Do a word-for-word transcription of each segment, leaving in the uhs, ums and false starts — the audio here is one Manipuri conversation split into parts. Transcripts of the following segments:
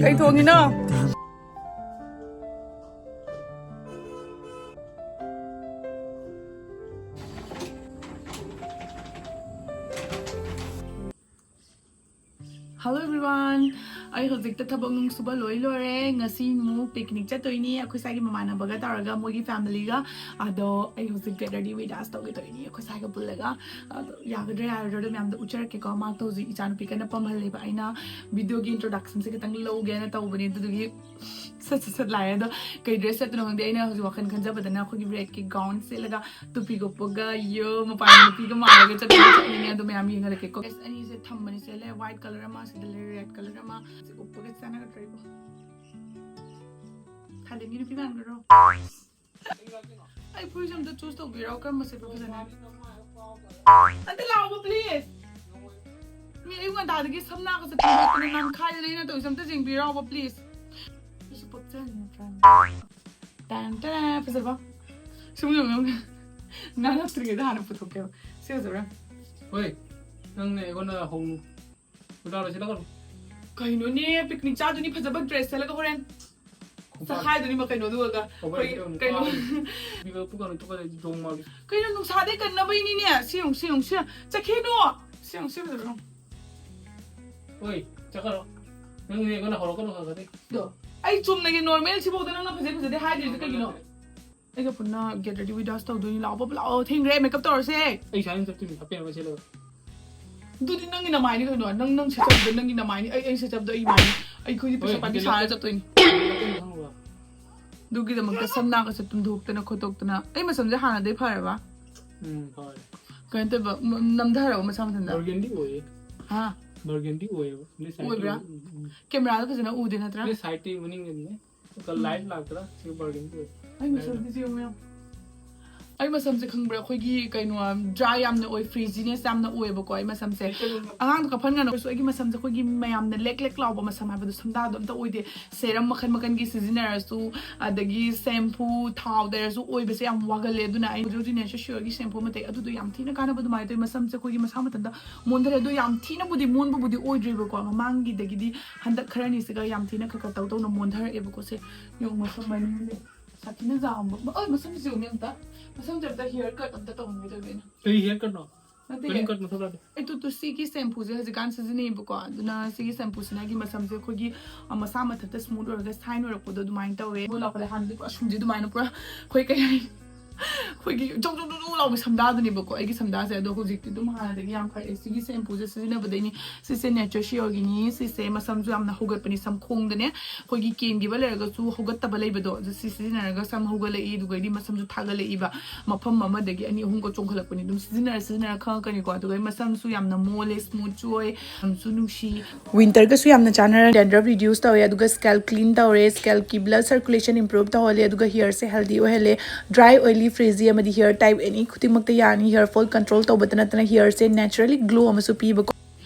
ꯀꯩ ꯊꯣꯡꯉꯤꯅꯣ? Hello everyone, ꯑꯩ ꯍꯧꯖꯤꯛꯇ ꯊꯕꯛ ꯅꯨꯡ ꯁꯨꯕ ꯂꯣꯏ ꯂꯣꯏꯔꯦ꯫ ꯉꯁꯤ ꯑꯃꯨꯛ ꯄꯤꯛꯅꯤꯛ ꯆꯠꯇꯣꯏꯅꯤ ꯑꯩꯈꯣꯏ ꯁ꯭ꯋꯥꯏꯒꯤ ꯃꯃꯥꯟꯅꯕꯒ ꯇꯧꯔꯒ, ꯃꯣꯏꯒꯤ ꯐꯦꯃꯤꯂꯤꯒ꯫ ꯑꯗꯣ ꯑꯩ ꯍꯧꯖꯤꯛ ꯒꯦꯠ ꯔꯦꯗꯤ ꯋꯤꯠ ꯑꯁ ꯇꯧꯒꯦ ꯇꯧꯔꯤꯅꯤ ꯑꯩꯈꯣꯏ ꯁ꯭ꯋꯥꯏꯒ ꯄꯨꯜꯂꯒ꯫ ꯑꯗꯣ ꯌꯥꯒꯗ꯭ꯔꯥ ꯌꯥꯔꯣꯏꯗ꯭ꯔꯥ ꯃꯌꯥꯝꯗꯣ ꯎꯠꯆꯔꯛꯀꯦꯀꯣ꯫ ꯃꯥꯇꯣ ꯍꯧꯖꯤꯛ ꯏꯆꯥꯅꯨꯄꯤ ꯀꯟꯅ ꯄꯝꯍꯜꯂꯦꯕ꯫ ꯑꯩꯅ ꯚꯤꯗꯤꯑꯣꯒꯤ ꯏꯟꯇ꯭ꯔꯣꯗꯛꯁꯟꯁꯦ ꯈꯤꯇꯪ ꯂꯧꯒꯦꯅ ꯇꯧꯕꯅꯦ, ꯑꯗꯨꯗꯨꯒꯤ ꯁꯠ ꯁꯠ ꯁꯠ ꯂꯥꯛꯑꯦ꯫ ꯑꯗꯣ ꯀꯩ ꯗ꯭ꯔꯦꯁ ꯁꯦꯠꯇꯣꯏꯅꯣ ꯈꯪꯗꯦ꯫ ꯑꯩꯅ ꯍꯧꯖꯤꯛ ꯋꯥꯈꯜ ꯈꯟꯖꯕꯗꯅ ꯑꯩꯈꯣꯏꯒꯤ ꯔꯦꯗꯀꯤ ꯒꯥꯎꯟ ꯁꯦꯠꯂꯒ ꯇꯨꯄꯤꯒ ꯎꯞꯄꯒ, ꯌꯣ, ꯃꯄꯥꯟꯒꯤ ꯅꯨꯄꯤꯒ ꯃꯥꯜꯂꯒ ꯆꯠꯄꯗꯣ ꯆꯠꯅꯤꯡꯉꯦ꯫ ꯑꯗꯣ ꯃꯌꯥꯝ ꯌꯦꯡꯍꯜꯂꯛꯀꯦꯀꯣ꯫ ꯗ꯭ꯔꯦꯁ ꯑꯅꯤꯁꯦ ꯊꯝꯕꯅꯤ꯫ ꯁꯦ ꯂꯩ, ꯋꯥꯏꯠ ꯀꯂꯔ ꯑꯃ, ꯁꯤꯗ ꯂꯩ ꯔꯦꯗ ꯀꯂꯔ ꯑꯃ꯫ ꯁꯤ ꯎꯞꯄꯒ ꯆꯥꯟꯅꯒꯗ꯭ꯔꯥ ꯏꯕꯣ? ꯊꯥꯏꯂꯦꯟꯒꯤ ꯅꯨꯄꯤ ꯃꯥꯟꯒꯗ꯭ꯔꯣ? ꯑꯩ ꯐꯨꯔꯤꯠꯁꯦ ꯑꯝꯇ ꯆꯨꯁ ꯇꯧꯕꯤꯔꯣ, ꯀꯔꯝꯕ ꯁꯦꯠꯄ ꯐꯖꯅꯤ? ꯑꯝꯇ ꯂꯥꯛꯑꯣꯕ, ꯄ꯭ꯂꯤꯖ꯫ ꯃꯤ ꯑꯌꯨꯛ ꯉꯟꯇꯥꯗꯒꯤ ꯁꯝ ꯅꯥꯒ ꯆꯠꯇꯅ ꯅꯪꯈꯥꯏꯗꯅ ꯑꯩꯅ ꯇꯧꯔꯤꯁꯦ, ꯑꯝꯇ ꯌꯦꯡꯕꯤꯔꯣꯕ, ꯄ꯭ꯂꯤꯖ꯫ ꯁꯤꯁꯨ ꯄꯛꯆꯅꯤ ꯅꯠꯇ꯭ꯔꯥ? ꯇꯥꯟ ꯇꯥꯟ, ꯐꯖꯕ꯫ ꯁꯨꯝ ꯌꯦꯡꯉꯨ, ꯌꯦꯡꯉꯨ꯫ ꯉꯥꯡꯉꯛꯇ꯭ꯔꯤꯉꯩꯗ ꯍꯥꯟꯅ ꯄꯨꯊꯣꯛꯀꯦꯕ꯫ ꯁꯤ ꯐꯖꯕ꯭ꯔꯥ? ꯍꯣꯏ, ꯅꯪꯅ ꯑꯩꯉꯣꯟꯗ ꯍꯧꯅꯨ꯫ ꯀꯨꯔꯇꯥꯗꯣ ꯁꯦꯠꯂꯛꯀꯅꯨ꯫ ꯀꯩꯅꯣꯅꯦ, ꯄꯤꯛꯅꯤꯛ ꯆꯥꯗꯣꯏꯅꯤ, ꯐꯖꯕ ꯗ꯭ꯔꯦꯁ ꯁꯦꯠꯂꯒ ꯍꯣꯔꯦꯟ ꯈꯣꯡꯄꯥꯛ-, ꯆꯈꯥꯏꯗꯣꯏꯅꯤ ꯃꯈꯩꯅꯣ꯫ ꯑꯗꯨꯒ ꯈꯣꯡꯄꯥꯛ ꯑꯩꯈꯣꯏ ꯁꯦꯠꯂꯛꯀꯅꯨ, ꯀꯩꯅꯣ, ꯈꯣꯡꯄꯥꯛ-, ꯄꯤꯕ ꯄꯨꯛꯀꯅꯨ, ꯇꯨꯀꯠꯆꯩ, ꯌꯣꯡ ꯃꯥꯜꯂꯤ꯫ ꯀꯩꯅꯣ, ꯅꯨꯡꯁꯥꯗꯩ ꯀꯟꯅꯕꯩꯅꯤꯅꯦ꯫ ꯁꯤ ꯌꯦꯡꯉꯨ, ꯁꯤ ꯌꯦꯡꯉꯨ, ꯁꯤ ꯌꯦꯡꯉꯨ꯫ ꯆꯠꯈꯤꯅꯨ꯫ ꯁꯤ ꯌꯦꯡꯉꯨ, ꯁꯤ ꯐꯖꯕ꯭ꯔꯣ? ꯍꯣꯏ, ꯆꯠꯈ꯭ꯔꯣ꯫ ꯅꯪ ꯑꯩꯉꯣꯟꯗ ꯍꯧꯔꯛꯀꯅꯨ ꯈꯔ ꯈꯔꯗꯤ꯫ ꯑꯗꯣ ꯑꯩ ꯆꯨꯝꯅꯒꯤ ꯅꯣꯔꯃꯦꯜ ꯁꯤꯐꯥꯎꯗ ꯅꯪꯅ ꯐꯖꯩ ꯐꯖꯗꯦ ꯍꯥꯏꯗ꯭ꯔꯤꯁꯦ ꯀꯩꯒꯤꯅꯣ? ꯑꯩꯒ ꯄꯨꯟꯅ ꯒꯦꯠ ꯔꯦꯗꯤ ꯋꯤꯠ ꯑꯁ ꯇꯧꯗꯣꯏꯅꯤ꯫ ꯂꯥꯛꯑꯣ, ꯄꯞ ꯂꯥꯛꯑꯣ꯫ ꯊꯦꯡꯈ꯭ꯔꯦ, ꯃꯦꯀꯞ ꯇꯧꯔꯁꯦ꯫ ꯑꯩ ꯁꯨꯃꯥꯏꯅ ꯆꯠꯇꯣꯏꯅꯤ, ꯍꯥꯞꯄꯦꯟ ꯑꯃ ꯁꯦꯠꯂꯒ꯫ ꯑꯗꯨꯗꯤ ꯅꯪꯒꯤ ꯅꯃꯥꯏꯅꯤ ꯀꯩꯅꯣ꯫ ꯅꯪ, ꯅꯪ ꯁꯦꯠꯆꯕꯗꯣ ꯅꯪꯒꯤ ꯅꯃꯥꯏꯅꯤ, ꯑꯩ, ꯑꯩ ꯁꯦꯠꯆꯕꯗꯣ ꯑꯩ ꯃꯥꯏꯅꯤ꯫ ꯑꯩꯈꯣꯏꯗꯤ ꯄꯩꯁꯥ ꯍꯣꯏ, ꯄꯥꯔꯇꯤ ꯍꯦꯟꯖꯜꯂꯛꯀꯅꯨ꯫ ꯁꯥꯔ ꯆꯠꯇꯣꯏꯅꯤ꯫ ꯍꯦꯟꯖꯜꯂꯛꯀꯅꯨ ꯈꯪꯉꯕ? ꯑꯗꯨꯒꯤꯗꯃꯛꯇ ꯁꯝ ꯅꯥꯒꯁꯦ ꯇꯨꯝꯊꯣꯛꯇꯅ ꯈꯣꯠꯇꯣꯛꯇꯅ꯫ ꯑꯩ ꯃꯁꯝꯁꯦ ꯍꯥꯟꯅꯗꯩ ꯐꯔꯕ? ꯎꯝ, ꯐꯔꯦ꯫ ꯀꯩꯅꯣ ꯇꯧꯕ, ꯅ-, ꯅꯝꯊꯔꯕ ꯃꯁꯥ ꯃꯊꯟꯇ? ꯕꯔꯒꯦꯟꯗꯤ ꯑꯣꯏꯌꯦ꯫ ꯍꯥ? ꯕꯔꯒꯦꯟꯗꯤ ꯑꯣꯏꯌꯦꯕ꯫ ꯅꯣꯏ ꯁꯥꯏꯠꯇ ꯑꯣꯏꯕ꯭ꯔꯥ? ꯎꯝ, ꯎꯝ꯫ ꯀꯦꯃꯦꯔꯥꯗ ꯐꯖꯅ ꯎꯗꯦ ꯅꯠꯇ꯭ꯔꯥ? ꯅꯣꯏ ꯁꯥꯏꯠꯇꯤ ꯃꯅꯤꯡꯗꯅꯤꯅꯦ꯫ ꯂꯥꯏꯠ ꯂꯥꯛꯇ꯭ꯔꯥ? ꯁꯤ ꯕꯔꯒꯦꯟꯗꯤ ꯑꯣꯏ꯫ ꯑꯩ ꯃꯁꯝꯁꯦ ꯌꯦꯡꯉꯨ ꯌꯥꯝ꯫ ꯑꯩ ꯃꯁꯝꯁꯦ ꯈꯪꯕ꯭ꯔꯥ, ꯑꯩꯈꯣꯏꯒꯤ ꯀꯩꯅꯣ, ꯗ꯭ꯔꯥꯏ ꯌꯥꯝꯅ ꯑꯣꯏ, ꯐ꯭ꯔꯤꯖꯤꯅꯦꯁ ꯌꯥꯝꯅ ꯑꯣꯏꯌꯦꯕꯀꯣ ꯑꯩ ꯃꯁꯝꯁꯦ꯫ ꯑꯉꯥꯡꯗꯣ ꯀꯥꯐꯟꯒꯅꯨ꯫ ꯑꯩꯒꯤ ꯃꯁꯝꯁꯦ ꯑꯩꯈꯣꯏꯒꯤ ꯃꯌꯥꯝꯅ ꯂꯦꯛ ꯂꯦꯛ ꯂꯥꯎꯕ ꯃꯁꯝ ꯍꯥꯏꯕꯗꯣ ꯁꯝꯗꯥꯗꯣ ꯑꯝꯇ ꯑꯣꯏꯗꯦ꯫ ꯁꯦꯔꯝ ꯃꯈꯜ ꯃꯈꯜꯒꯤ ꯁꯤꯖꯤꯟꯅꯔꯁꯨ, ꯑꯗꯒꯤ ꯁꯦꯝꯄꯨ, ꯊꯥꯎ ꯇꯩꯔꯁꯨ ꯑꯣꯏꯕꯁꯦ ꯌꯥꯝ ꯋꯥꯒꯜꯂꯦ꯫ ꯑꯗꯨꯅ ꯑꯩ ꯍꯧꯖꯤꯛ ꯍꯧꯖꯤꯛ ꯅꯦꯆꯔ ꯁꯤꯌꯣꯔꯒꯤ ꯁꯦꯝꯄꯨ ꯑꯃ ꯇꯩ, ꯑꯗꯨꯗꯣ ꯌꯥꯝ ꯊꯤꯅ ꯀꯥꯟꯅꯕ ꯑꯗꯨꯃꯥꯏꯅ ꯇꯧꯋꯤ꯫ ꯃꯁꯝꯁꯦ ꯑꯩꯈꯣꯏꯒꯤ ꯃꯁꯥ ꯃꯊꯟꯇ ꯃꯣꯟꯊꯔꯦ꯫ ꯑꯗꯣ ꯌꯥꯝ ꯊꯤꯅꯕꯨꯗꯤ ꯃꯣꯟꯕꯕꯨꯗꯤ ꯑꯣꯏꯗ꯭ꯔꯤꯕꯀꯣ, ꯃꯃꯥꯡꯒꯤꯗꯒꯤꯗꯤ ꯍꯟꯗꯛ ꯈꯔꯅꯤꯁꯤꯒ ꯌꯥꯝ ꯊꯤꯅ ꯈꯔ ꯈꯔ ꯇꯧ ꯇꯧꯅ ꯃꯣꯟꯊꯔꯛꯑꯦꯕꯀꯣ꯫ ꯁꯦ ꯌꯦꯡꯉꯨ, ꯃꯁꯝ ꯃꯅꯤꯡꯁꯦ ꯁꯥꯊꯤꯅ ꯆꯥꯎꯕ꯫ ꯑ, ꯃꯁꯝꯁꯦ ꯌꯦꯡꯉꯨꯅꯦ ꯑꯝꯇ꯫ ꯃꯁꯝꯁꯦ ꯑꯝꯇ ꯍꯤꯌꯔ ꯀꯠ ꯑꯝꯇ ꯇꯧꯍꯟꯒꯦ ꯇꯧꯕ ꯑꯩꯅ꯫ ꯀꯔꯤ ꯍꯤꯌꯔ ꯀꯠꯅꯣ? ꯅꯠꯇꯦ, ꯀꯔꯤꯡ ꯀꯠ ꯃꯊꯛ ꯂꯥꯛꯀꯦ꯫ ꯑꯩ ꯇꯨ ꯇꯨ ꯁꯤꯒꯤ ꯁꯦꯝꯄꯨꯁꯦ ꯍꯧꯖꯤꯛꯀꯥꯟ ꯁꯤꯖꯤꯟꯅꯩꯕꯀꯣ꯫ ꯑꯗꯨꯅ ꯁꯤꯒꯤ ꯁꯦꯝꯄꯨꯁꯤꯅ ꯑꯩꯒꯤ ꯃꯁꯝꯁꯦ ꯑꯩꯈꯣꯏꯒꯤ, ꯑ, ꯃꯁꯥ ꯃꯊꯟꯇ ꯁ꯭ꯃꯨꯠ ꯑꯣꯏꯔꯒ ꯁꯥꯏꯟ ꯑꯣꯏꯔꯛꯄꯗꯣ ꯑꯗꯨꯃꯥꯏꯅ ꯇꯧꯋꯦ꯫ ꯑꯗꯨ ꯂꯥꯛꯄꯗ ꯍꯥꯟꯅꯗꯤ ꯄꯨꯔꯥ ꯁꯨꯝꯁꯦ ꯑꯗꯨꯃꯥꯏꯅ ꯄꯨꯔꯥ ꯑꯩꯈꯣꯏ ꯀꯩ ꯍꯥꯏ, ꯑꯩꯈꯣꯏꯒꯤ ꯖꯧ ꯖꯧ ꯖꯧ ꯖꯧ ꯂꯥꯎꯕ ꯁꯝꯗꯥꯗꯨꯅꯦꯕꯀꯣ ꯑꯩꯒꯤ ꯁꯝꯗꯥꯁꯦ꯫ ꯑꯗꯣ ꯍꯧꯖꯤꯛꯇꯤ ꯑꯗꯨꯝ ꯍꯥꯟꯅꯗꯒꯤ ꯌꯥꯝ ꯐꯔꯛꯑꯦ꯫ ꯁꯤꯒꯤ ꯁꯦꯝꯄꯨꯁꯦ ꯁꯤꯖꯤꯟꯅꯕꯗꯩꯅꯤ꯫ ꯁꯤꯁꯦ ꯅꯦꯆꯔ ꯁꯤꯌꯣꯔꯒꯤꯅꯤ꯫ ꯁꯤꯁꯦ ꯃꯁꯝꯁꯨ ꯌꯥꯝꯅ ꯍꯧꯒꯠꯄꯅꯤ꯫ ꯁꯝꯈꯣꯡꯗꯅꯦ ꯑꯩꯈꯣꯏꯒꯤ ꯀꯦꯟꯈꯤꯕ ꯂꯩꯔꯒꯁꯨ ꯍꯧꯒꯠꯇꯕ ꯂꯩꯕꯗꯣ, ꯑꯗꯨ ꯁꯤ ꯁꯤꯖꯤꯟꯅꯔꯒ ꯁꯝ ꯍꯧꯒꯠꯂꯛꯏ, ꯑꯗꯨꯒꯩꯗꯤ ꯃꯁꯝꯁꯨ ꯊꯥꯒꯠꯂꯛꯏꯕ꯫ ꯃꯐꯝ ꯑꯃꯗꯒꯤ ꯑꯅꯤ ꯑꯍꯨꯝꯒ ꯆꯣꯡꯈꯠꯂꯛꯄꯅꯤ꯫ ꯑꯗꯨꯝ ꯁꯤꯖꯤꯟꯅꯔ ꯁꯤꯖꯤꯟꯅꯔ ꯈꯪꯉꯛꯀꯅꯤꯀꯣ꯫ ꯑꯗꯨꯒ ꯃꯁꯝꯁꯨ ꯌꯥꯝꯅ ꯃꯣꯜꯂꯦ, ꯁ꯭ꯃꯨꯠꯁꯨ ꯑꯣꯏ, ꯌꯥꯝꯁꯨ ꯅꯨꯡꯁꯤ꯫ ꯋꯤꯟꯇꯔꯒꯁꯨ ꯌꯥꯝꯅ ꯆꯥꯟꯅꯔ, dandruff reduce ꯇꯧꯋꯦ, ꯑꯗꯨꯒ scalp clean ꯇꯧꯔꯦ, scalpꯀꯤ blood circulation improve ꯇꯧꯍꯜꯂꯦ, ꯑꯗꯨꯒ hairꯁꯦ healthy ꯑꯣꯏꯍꯜꯂꯦ꯫ Dry, oily, frizzy ꯑꯃꯗꯤ hair type any ꯈꯨꯗꯤꯡꯃꯛꯇ ꯌꯥꯅꯤ꯫ Hair fall control ꯇꯧꯕꯇ ꯅꯠꯇꯅ hairꯁꯦ naturally glow ꯑꯃꯁꯨ ꯄꯤꯕꯀꯣ꯫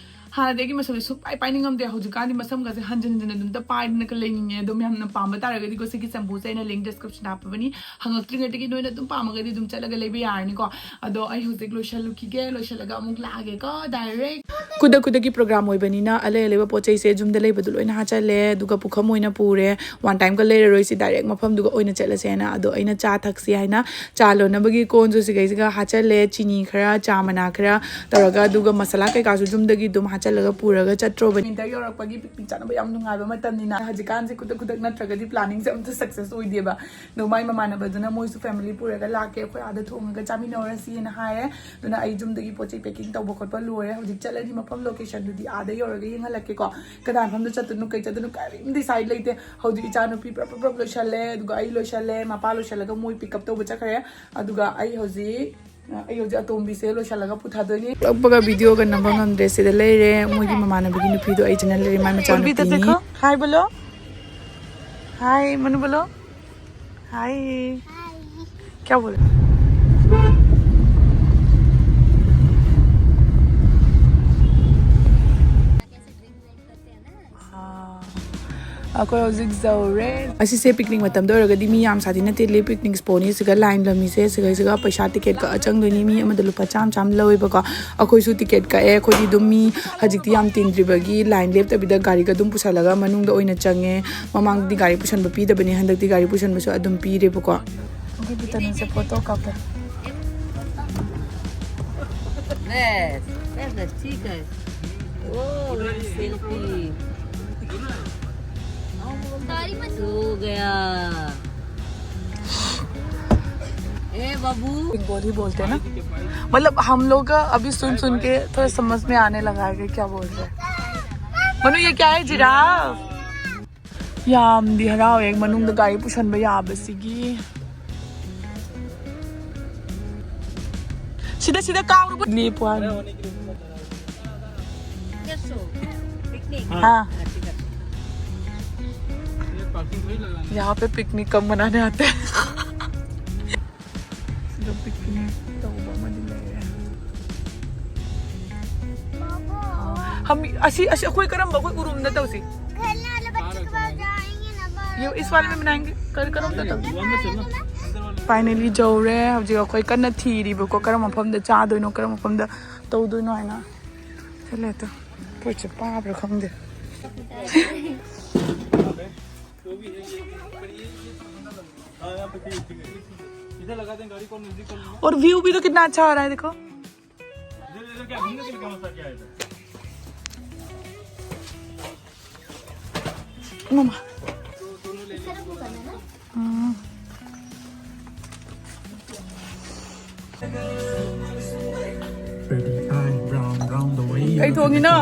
ꯍꯥꯟꯅꯗꯤ ꯑꯩꯒꯤ ꯃꯁꯝꯁꯦ ꯁꯨꯛ ꯄꯥꯏ ꯄꯥꯏꯅꯤꯡꯉꯝꯗꯦ꯫ ꯍꯧꯖꯤꯛꯀꯥꯟꯗꯤ ꯃꯁꯝꯒꯁꯦ ꯍꯟꯖꯤꯟ ꯍꯟꯖꯤꯟ ꯑꯗꯨꯝꯇ ꯄꯥꯏꯗꯅꯒ ꯂꯩꯅꯤꯡꯉꯦ꯫ ꯑꯗꯣ ꯃꯌꯥꯝꯅ ꯄꯥꯝꯕ ꯇꯥꯔꯒꯗꯤꯀꯣ, ꯁꯤꯒꯤ ꯁꯦꯝꯄꯨꯁꯦ ꯑꯩꯅ link descriptionꯗ ꯍꯥꯞꯄꯕꯅꯤ꯫ ꯍꯪꯉꯛꯇ꯭ꯔꯤꯉꯩꯗꯒꯤ ꯅꯣꯏꯅ ꯑꯗꯨꯝ ꯄꯥꯝꯃꯒꯗꯤ ꯑꯗꯨꯝ ꯆꯠꯂꯒ ꯂꯩꯕ ꯌꯥꯔꯅꯤꯀꯣ꯫ ꯑꯗꯣ ꯑꯩ ꯍꯧꯖꯤꯛ ꯂꯣꯏꯁꯜꯂꯨꯈꯤꯒꯦ, ꯂꯣꯏꯁꯜꯂꯒ ꯑꯃꯨꯛ ꯂꯥꯛꯑꯒꯦꯀꯣ, direct꯫ ꯈꯨꯗꯛ ꯈꯨꯗꯛꯀꯤ program ꯑꯣꯏꯕꯅꯤꯅ ꯑꯂꯩ ꯑꯂꯩꯕ ꯄꯣꯠ ꯆꯩꯁꯦ ꯌꯨꯝꯗ ꯂꯩꯕꯗꯣ ꯂꯣꯏꯅ ꯍꯥꯞꯆꯜꯂꯦ꯫ ꯑꯗꯨꯒ ꯄꯨꯈꯝ ꯑꯣꯏꯅ ꯄꯨꯔꯦ꯫ One timeꯒ ꯂꯩꯔꯔꯣꯏꯁꯤ, direct ꯃꯐꯝꯗꯨꯒ ꯑꯣꯏꯅ ꯆꯠꯂꯁꯦꯅ꯫ ꯑꯗꯣ ꯑꯩꯅ ꯆꯥ ꯊꯛꯁꯤ ꯍꯥꯏꯅ ꯆꯥ ꯂꯣꯟꯅꯕꯒꯤ ꯀꯣꯟꯁꯨ ꯁꯤꯒꯩꯁꯤꯒ ꯍꯥꯞꯆꯜꯂꯦ, ꯆꯤꯅꯤ ꯈꯔ, ꯆꯥ ꯃꯅꯥ ꯈꯔ ꯇꯧꯔꯒ꯫ ꯑꯗꯨꯒ ꯃꯁꯥꯂꯥ ꯀꯩꯀꯥꯁꯨ ꯌꯨꯝꯗꯒꯤ ꯑꯗꯨꯝ ꯍꯥꯞꯆꯜꯂꯒ ꯄꯨꯔꯒ ꯆꯠꯇ꯭ꯔꯣꯕꯅꯤ꯫ ꯋꯤꯟꯇꯔ ꯌꯧꯔꯛꯄꯒꯤ ꯄꯤꯛꯅꯤꯛ ꯆꯥꯅꯕ ꯌꯥꯝ ꯅꯨꯡꯉꯥꯏꯕ ꯃꯇꯝꯅꯤꯅ ꯍꯧꯖꯤꯛꯀꯥꯟꯁꯦ ꯈꯨꯗꯛ ꯈꯨꯗꯛ ꯅꯠꯇ꯭ꯔꯒꯗꯤ ꯄ꯭ꯂꯥꯅꯤꯡꯁꯦ ꯑꯝꯇ ꯁꯛꯁꯦꯁ ꯑꯣꯏꯗꯦꯕ꯫ ꯑꯗꯣ ꯃꯥꯏ ꯃꯃꯥꯟꯅꯕꯗꯨꯅ ꯃꯣꯏꯁꯨ ꯐꯦꯃꯤꯂꯤ ꯄꯨꯔꯒ ꯂꯥꯛꯀꯦ, ꯑꯩꯈꯣꯏ ꯑꯥꯗ ꯊꯣꯡꯉꯒ ꯆꯥꯃꯤꯟꯅꯧꯔꯁꯤꯅ ꯍꯥꯏꯌꯦ꯫ ꯑꯗꯨꯅ ꯑꯩ ꯌꯨꯝꯗꯒꯤ ꯄꯣꯠ ꯆꯩ ꯄꯦꯀꯤꯡ ꯇꯧꯕ ꯈꯣꯠꯄ ꯂꯣꯏꯔꯦ꯫ ꯍꯧꯖꯤꯛ ꯆꯠꯂꯅꯤ, ꯃꯐꯝ ꯂꯣꯀꯦꯁꯟꯗꯨꯗꯤ ꯑꯥꯗ ꯌꯧꯔꯒ ꯌꯦꯡꯍꯜꯂꯛꯀꯦꯀꯣ꯫ ꯀꯗꯥꯏ ꯃꯐꯝꯗ ꯆꯠꯇꯣꯏꯅꯣ, ꯀꯩ ꯆꯠꯇꯣꯏꯅꯣ, ꯀꯔꯤꯝ ꯗꯤꯁꯥꯏꯠ ꯂꯩꯇꯦ꯫ ꯍꯧꯖꯤꯛ ꯏꯆꯥꯅꯨꯄꯤ ꯄꯨꯔꯞ ꯄꯨꯔꯞ ꯄꯨꯔꯞ ꯂꯣꯏꯁꯜꯂꯦ, ꯑꯗꯨꯒ ꯑꯩ ꯂꯣꯏꯁꯜꯂꯦ, ꯃꯄꯥ ꯂꯣꯏꯁꯜꯂꯒ ꯃꯣꯏ ꯄꯤꯛ ꯑꯞ ꯇꯧꯕ ꯆꯠꯈ꯭ꯔꯦ꯫ ꯑꯗꯨꯒ ꯑꯩ ꯍꯧꯖꯤꯛ ꯑꯩ ꯍꯧꯖꯤꯛ ꯑꯇꯣꯝꯕꯤꯁꯦ ꯂꯣꯏꯁꯜꯂꯒ ꯄꯨꯊꯗꯣꯏꯅꯤ꯫ ꯀꯛꯄꯒ ꯚꯤꯗꯤꯑꯣꯒ ꯅꯝꯕ ꯉꯝꯗ꯭ꯔꯦ꯫ ꯁꯤꯗ ꯂꯩꯔꯦ ꯃꯣꯏꯒꯤ ꯃꯃꯥꯟꯅꯕꯤꯒꯤ ꯅꯨꯄꯤꯗꯣ, ꯑꯩ ꯆꯠꯅ ꯂꯩꯔꯦ, ꯃꯥꯏ ꯃꯆꯥꯅꯨꯄꯤꯅꯤ꯫ हाय बोलो, हाय मनु बोलो, हाय। क्या बोल? ꯑꯩꯈꯣꯏ ꯍꯧꯖꯤꯛ ꯌꯧꯔꯦ꯫ ꯑꯁꯤꯁꯦ ꯄꯤꯛꯅꯤꯛ ꯃꯇꯝꯗ ꯑꯣꯏꯔꯒꯗꯤ ꯃꯤ ꯌꯥꯝ ꯁꯥꯗꯤ ꯅꯠꯇꯦ, ꯂꯦ ꯄꯤꯛꯅꯤꯛ ꯁ꯭ꯄꯣꯠꯅꯤ꯫ ꯁꯤꯒ ꯂꯥꯏꯟ ꯂꯝꯃꯤꯁꯦ, ꯁꯤꯒ ꯁꯤꯒ ꯄꯩꯁꯥ ꯇꯤꯀꯦꯠ ꯀꯛꯑ ꯆꯪꯗꯣꯏꯅꯤ꯫ ꯃꯤ ꯑꯃꯗ ꯂꯨꯄꯥ ꯆꯥꯝꯃ ꯆꯥꯝꯃ ꯂꯧꯋꯦꯕꯀꯣ꯫ ꯑꯩꯈꯣꯏꯁꯨ ꯇꯤꯀꯦꯠ ꯀꯛꯑꯦ꯫ ꯑꯩꯈꯣꯏꯗꯤ ꯑꯗꯨꯝ ꯃꯤ ꯍꯧꯖꯤꯛꯇꯤ ꯌꯥꯝ ꯇꯤꯟꯗ꯭ꯔꯤꯕꯒꯤ ꯂꯥꯏꯟ ꯂꯦꯞꯇꯕꯤꯗ ꯒꯥꯔꯤꯒ ꯑꯗꯨꯝ ꯄꯨꯁꯜꯂꯒ ꯃꯅꯨꯡꯗ ꯑꯣꯏꯅ ꯆꯪꯉꯦ꯫ ꯃꯃꯥꯡꯗꯗꯤ ꯒꯥꯔꯤ ꯄꯨꯁꯟꯕ ꯄꯤꯗꯕꯅꯦ, ꯍꯟꯗꯛꯇꯤ ꯒꯥꯔꯤ ꯄꯨꯁꯟꯕꯁꯨ ꯑꯗꯨꯝ ꯄꯤꯔꯦꯕꯀꯣ꯫ ꯑꯩꯈꯣꯏ ꯕꯤꯇꯅꯤꯁꯦ ꯐꯣꯇꯣ ꯀꯥꯞꯄꯦ꯫ बस, बस, बस, ठीक है। ओ, सेल्फी। सो गया। ए बाबू। बंगाली बोलते हैं ना, मतलब हम लोग अभी सुन सुन के थोड़ा समझ में आने लगा है कि क्या बोल रहे हैं। मनु, ये क्या है? जिराफ। ꯌꯥꯝꯗꯤ ꯍꯔꯥꯎꯋꯦ ꯃꯅꯨꯡꯗ ꯒꯥꯔꯤ ꯄꯨꯁꯟꯕ ꯌꯥꯕꯁꯤꯒꯤ꯫ ꯁꯤꯗ, ꯁꯤꯗ ꯀꯥꯎꯔꯨꯕ ꯂꯦꯞꯄꯨ ꯍꯥꯏꯕ꯫ हाँ। यहाँ पे पिकनिक कम मनाने आते हैं। ꯁꯤꯗ ꯄꯤꯛꯅꯤꯛ ꯇꯧꯕ ꯑꯃꯗꯤ ꯂꯩꯔꯦ꯫ हम, ꯑꯁꯤ, ꯑꯁꯤ ꯑꯩꯈꯣꯏ ꯀꯔꯝꯕ, ꯑꯩꯈꯣꯏ ꯎꯔꯨꯝꯗ ꯇꯧꯁꯤ? खेलने वाले बच्चे के पास जाएंगे ना, बार ये इस वाले में बनाएंगे, कर, करोगे तो। Finally ꯌꯧꯔꯦ꯫ ꯍꯧꯖꯤꯛ ꯑꯩꯈꯣꯏ ꯀꯟꯅ ꯊꯤꯔꯤꯕꯀꯣ, ꯀꯔꯝꯕ ꯃꯐꯝꯗ ꯆꯥꯗꯣꯏꯅꯣ, ꯀꯔꯝꯕ ꯃꯐꯝꯗ ꯇꯧꯗꯣꯏꯅꯣ ꯍꯥꯏꯅ꯫ ꯆꯠꯂꯦ ꯑꯗꯣ꯫ ꯄꯣꯠꯁꯦ ꯄꯥꯕ꯭ꯔꯥ ꯈꯪꯗꯦ꯫ और व्यू भी तो कितना अच्छा आ रहा है, देखो। मम्मा। हम्म। Pretty eyebrow, brown the way you कई थोंगी ना।